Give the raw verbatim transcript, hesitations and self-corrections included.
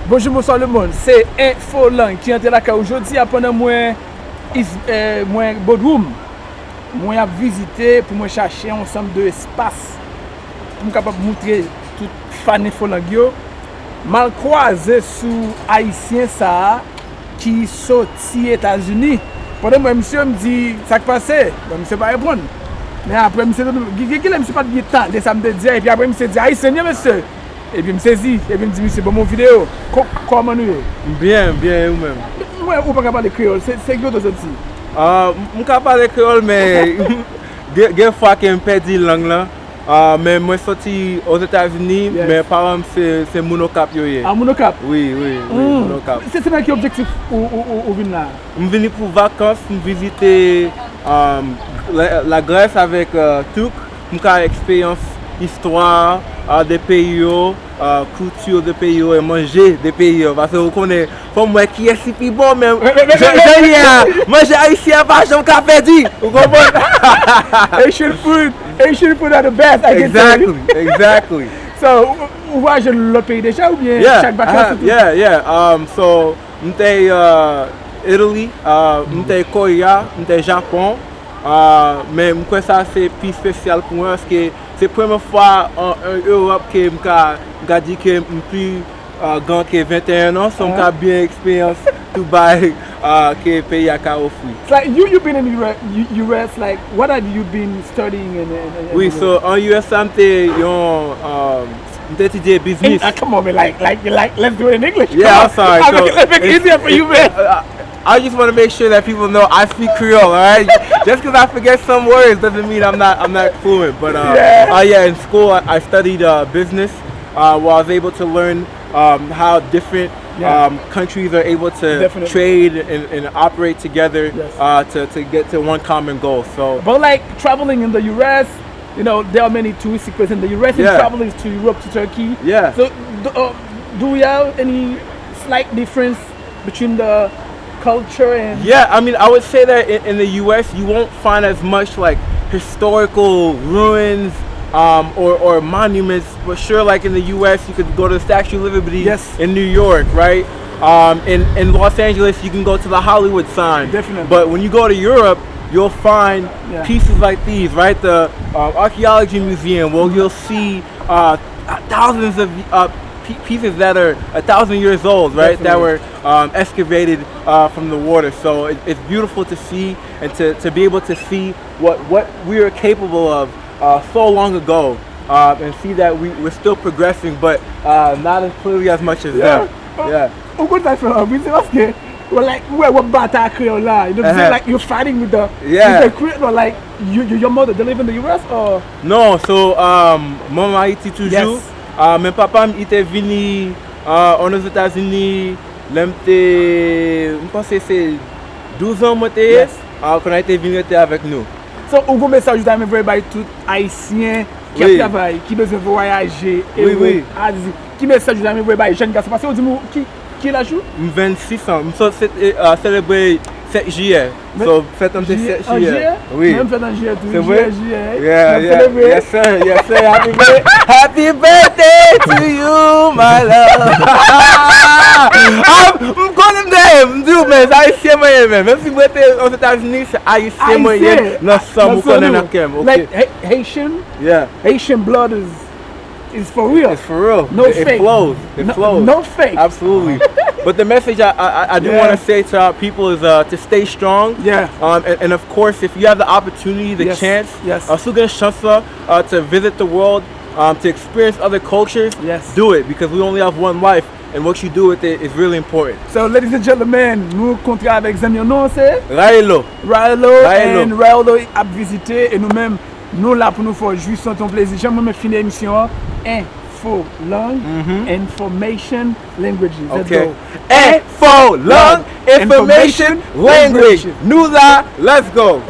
Bonjou, bonswa lemonn. Se Enfo Lang ki antre lakay ou jodi a pandan mwen, is- eh, mwen Bodrum. Mwen ap vizite pou mwen chache yon sanm de espas pou m kapab moutre tout fan Enfo Lang yo. M al kwaze sou Ayisyen sa a ki soti Etazini. Pandan mwen, misye, m di, "Sa k pase?" Bon, misye pa reponn. Men apre, misye, gen, gen lè misye pa t byen tande sa m te di a, epi apre, misye di, "Ayisyen, mesye." Epi m sezi, epi m di, "Misye, ban m yon videyo. Ko-, kòman nou ye?" M byen, m byen, e ou menm? M wè ou pa ka pale kreyòl, se, se ki kote w soti? Ah, m, m ka pale kreyòl, men gen, gen fwa ke m pèdi lang lan. Ah, men mwen soti Ozetazini, Yes. men paran m se, se moun Okap yo ye. Ah, moun Okap? Wi, wi, wi, Hmm. moun Okap. Se, se nan ki objektif ou, ou, ou, ou vin la? M vini pou vakans, m vizite, um, la, la Grèce avec, euh, Touk. M ka eksperyans istwa, ah, de peyi yo, ah, kilti de peyi yo, e manje de peyi yo. Paske ou konnen, fò m wè kiyès ki pi bon, men jan, jan li ye a, manje ayisyen an pa janm ka pèdi. Ou konprann? Asian food, Asian food are the best, I can tell you. Exactly, exactly. So, ou, ou vwayaje lòt peyi deja oubyen Yeah, chak I vakans have, ou tou? yeah, yeah. Um, so, m te, uh, Italy, uh, m te Korea, m te Japon. Uh, men m kwè sa se pi espesyal pou mwen, paske se premye fwa an, an Ewòp ke m ka, m ka di ke m pi, uh, gran ke venteyen an, so m ka byen eksperyans tout bagay, uh, ke peyi a ka ofri. It's like you, you've been in the U S, U S, like, what have you been studying and, and, and Wi, and so an U S la, m te yon, um, m te etidye And, biznis. uh, come on, man, like, like, like, let's do it in English. Come Yeah, on. I'm sorry. I'll So make it, let's make it it's, easier for you, it's, man. uh, I just want to make sure that people know I speak Creole, all right? Just because I forget some words doesn't mean I'm not, I'm not fluent. But, uh, Yeah. uh, yeah, in school, I, I studied, uh, business, uh, where I was able to learn, um, how different, Yeah. um, countries are able to Definitely. trade and, and operate together, Yes. uh, to, to get to one common goal. So, But, like, traveling in the U S, you know, there are many touristic places in the U S, and Yeah. traveling to Europe, to Turkey. Yeah. So, do, uh, do we have any slight difference between the culture and Yeah, I mean, I would say that in, in the U S, you won't find as much, like, historical ruins, um, or, or monuments. For sure, like, in the U S, you could go to the Statue of Liberty Yes. in New York, right? Um, in, in Los Angeles, you can go to the Hollywood sign. Definitely. But when you go to Europe, you'll find Yeah. pieces like these, right? The, um, archaeology museum, where you'll see, uh, thousands of, uh, pe- pieces that are a thousand years old, right? That Definitely. were, um, excavated, uh, from the water. So it, it's beautiful to see and to, to be able to see what, what we are capable of, uh, so long ago, uh, and see that we, we're still progressing, but, uh, not as clearly as much as Yeah. them. Yeah. Ou konn sa k fè m anvi, se paske, well, like, ou wè, w ap batay ak kreyòl la. You know what I'm saying? Uh-huh. Like, you're fighting with the, Yeah. with the Creole, like, you, you, your mother, they live in the U S or? Non, so, um, manman Ayiti toujou. Yes. Uh, men papa m, li te vini, uh, an Ozetazini, lè m te, m panse se douz an mwen te ye. Yes. Uh, kounye a li te vin rete avèk nou. So, ou gon mesaj ou ta renmen voye bay tout Ayisyen ki ap Wi. travay, ki bezwen vwayaje, Wi, Ewòp, wi. Azi? Ki mesaj ou ta renmen voye bay jèn gason? Paske ou di m ou, ki, ki laj ou? M vennsis an. M sot se, eh, ah, selebre sèt jiyè. Men So, fèt an se jiyè, sèt an jiyè. jiyè? Wi. Mwen m fèt an jiyè tou. Se vre? Jiyè, jiyè. Yeah, N ap yeah. selebre. Yes, sir. Yes, sir. Happy birthday. Happy birthday to you, my love. Ah, m konnen m te, m di w, men, Ayisyen mwen ye, men. Menm si mwen te Ozetazini, se Ayisyen mwen ye, Ayisyen. nan san m, Nan ou san konnen nou. nan kè m, ok? Like, Ha- Haitian, Yeah. Haitian blood is, is for real. It's for real. No It, it fake. flows. It No, flows. no fake. Absolutely. But the message I, I, I do Yeah. want to say to our people is, uh, to stay strong. Yeah. Um, and, and of course, if you have the opportunity, the Yes. chance, Yes. uh, si w gen chans la, uh, to visit the world, um, to experience other cultures, Yes. do it, because we only have one life, and what you do with it is really important. So, ladies and gentlemen, nou kontre avèk zanmi an, non, se Raelo. Raelo, Raelo. and Raelo ap vizite, e nou menm, nou la pou nou fè w jwisyon, yon plezi. Jan mwen fini emisyon an, Enfo Lang, Mhm. Information Languages. Let's Ok. go. Enfo Lang, Lang, Information Information Language. Language. Nou la, let's go.